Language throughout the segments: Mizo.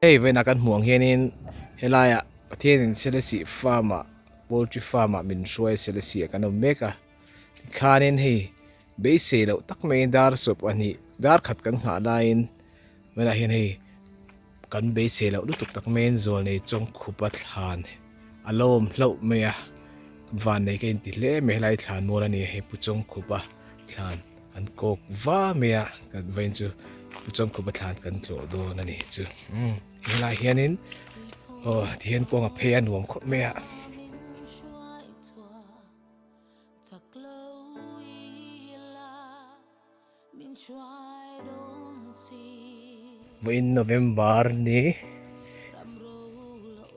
Hei vawiinah kan hmuh ang hianin helaiah Pathianin Selesih farm ah poultry farm ah min hruai Selesih ah kan awm mek a tikhanin hei beisei loh tak maiin dar sawp pahnih dar khat kan nghah laiin vawiinah hian hei kan beisei loh lutuk tak maiin zawlnei chawngkhupa thlan a lo awm hlauh mai a vannei ka inti hle mai helai thlan mual a ni a hei pu chawngkhupa thlan. An kawk va mai a, kan vawiin chu Pu Chawngkhupa thlan kan tlawh dawn a ni chu. Umm helai hianin aw tihian kawng a phei a nuam khawp mai a. Vawiin November ni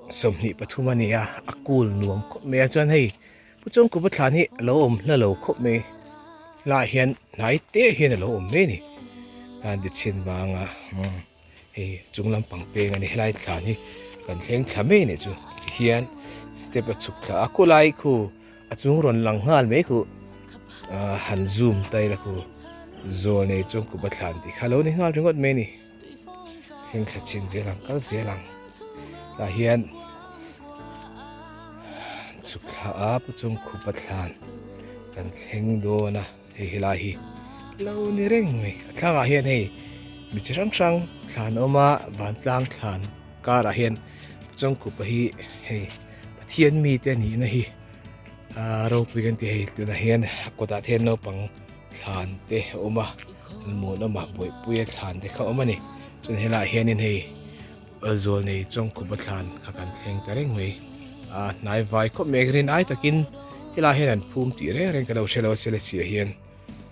23 a ni a, a cool nuam khawp mai a chuan hei Pu Chawngkhupa thlan hi a lo awm hla lo khawp mai hlaiah hian hnai te hian a lo awm mai a ni a ni chhin vanga hei chung lampang peng a ni helai thlan hi kan thleng thla mai a nih chu tihian step a chhuk thla a khawlai khu a chung rawn lang nghal mai khu ah han zoom ta ila khu zawl nei Chawngkhupa thlan tih kha a lo ni nghal ringawt mai a ni. Heng thla chin zel ang kal zel ang tah hian chhuk thla a pu chung khupa thlan kan thleng dawn a hei helai hi lo ni reng mai a thlangah hian hei mi chi hrang hrang thlan a awm a vantlang thlan karah hian pu chung khupa hi hei Pathian mite nihna hi a ropui kan ti hei tunah hian a kawtah te hian naupang thlan te a awm a muanawma bawihpuia thlan te kha a awm a ni chuan helaiah hianin hei zawl nei chawngkhupa thlan kha kan thleng ta reng mai a hnai vai khawp mai rin ai takin helaiah hian an phum tih reng reng ka lo hre lo a selesih ah hian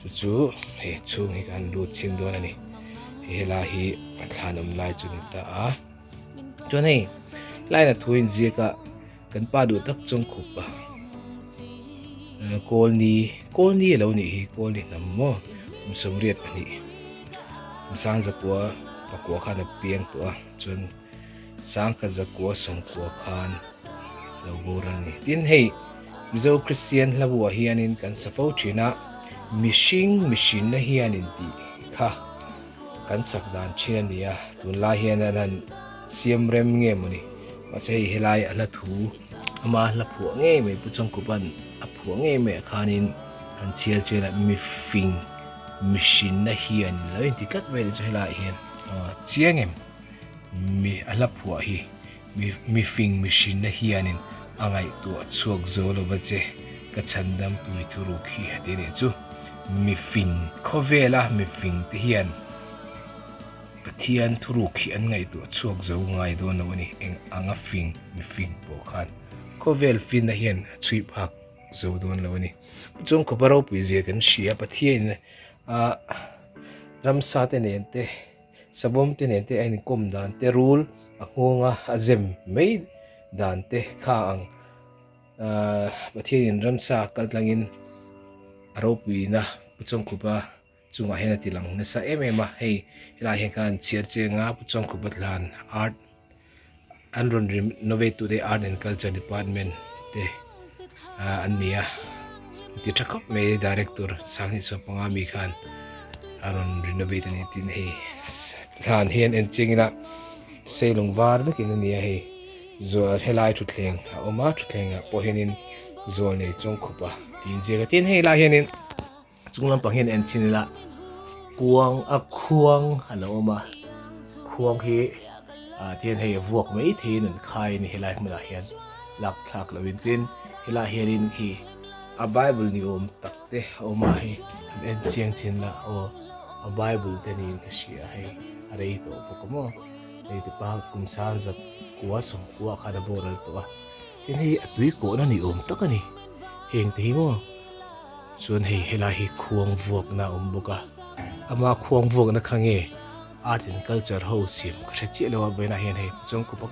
chu chu hei chhung hi kan lut chhin dawn a ni hei helai hi a thlan awm lai chu ni ta a chuan hei helaiin a thu inziak a. Kan pa duh tak chuan khup a Kawlni Kawlni a lo nih hi Kawlni hnam maw kum 82 kum sangzakua pakua khan a piang tawh a chuan sangkazakua sawmkua khan a lo boral a ni. Tin hei Mizo Kristian hla buah hianin kan sa fo thin a mihring mihrinna hianin tih kha kan sak dan thin a ni a tunlai hian an han siam rem nge maw ni mahse hei helai a hla thu ama hla phuah ngei mai Pu Chawngkhupa'n a phuah ngei mai ah khanin han chhiar chian a mifing mihrinna hian in lo inti tlat mai te chu helaiah hian chiang em mi a hla phuah hi mi mifing mihrinna hianin a ngaihtuah chhuak zo lova che ka chhandam tui thuruk hi a ti anih chu mifing khawvela mifing te hian Pathian thuruk hi an ngaihtuah chhuak zo ngai dawn lo a ni. Eng anga fing mifing pawh khan khawvel finna hian a chhui phak zo dawn lo a ni. Chuan khawpa ropui zia kan hria Pathianin a ramsa te nen te savawm te nen te a inkawm dan te rul a nghawnga a zem mai dan te kha ang Pathianin ramsa kaltlangin a ropuina Pu Chawngkhupa Chungah hian a ti lang nasa em em a, hei helaiah hian khan chhiar cheng a Pu Chawngkhupa thlan art an rawn renovate tu te art and culture department te ah an ni a ti tha khawp mai director Sanghnih Sawpanga mi khan a rawn renovate a ni tin hei thlan hian en chiang ila seilung var vekin a ni a hei zual helai thutthleng a awm a thutthleng ah pawh hianin zual nei Chawngkhupa tiin ziak a tin hei lai hianin. Chung lampang hian en chhin ila kuang a khuang a lo awm a khuang hi ah tihian hei a vuak mai theiin an khai a ni helai hmunah hian lak thlak lohin tin helaiah hianin khi a bible ni awm tak te a awm a hei han en chiang chhin ila aw a bible te niin ka hria hei a rei tawh bawk a maw hei tipa kum sang zat kua sawmkua khan a boral tawh a tin hei a tui kawhna ni awm tak a ni heng te hi maw. Chuan hei helai hi khuang vuakna a awm bawk a, ama khuang vuakna kha nge art and culture ho siam ka hre chiah lo a vawiinah hian hei Chawngkhupa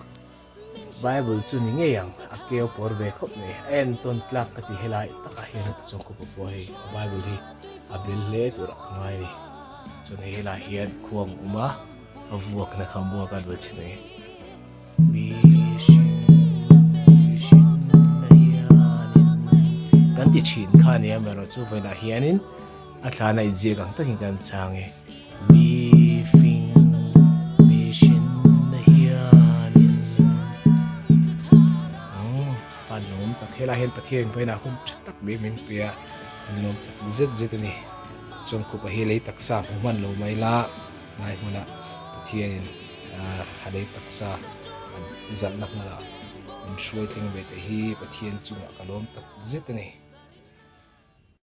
Bible chu ni ngei ang a keu pawr ve khawp mai a entawn tlak ka ti helai takah hian Chawngkhupa pawh hei a Bible hi a bel hle tur a ngai a ni chuan hei helai hian khuang a awm a a vuakna kha muak a duai chhe mai. Kan ti thin kha nia amaherawh chu vawiinah hianin a thlana inziak ang takin kan chang e. Mifing mihrinna hianin. Helai hian Pathian vawiinah hun tha tak mai min pe a, kan lawm tak zet zet a ni. Chawngkhupa hi lei taksa hmu hman lo mai la, ngai hmunah Pathianin a lei taksa a zalhna hmunah min hruai thleng ve te hi Pathian chungah ka lawm tak zet a ni.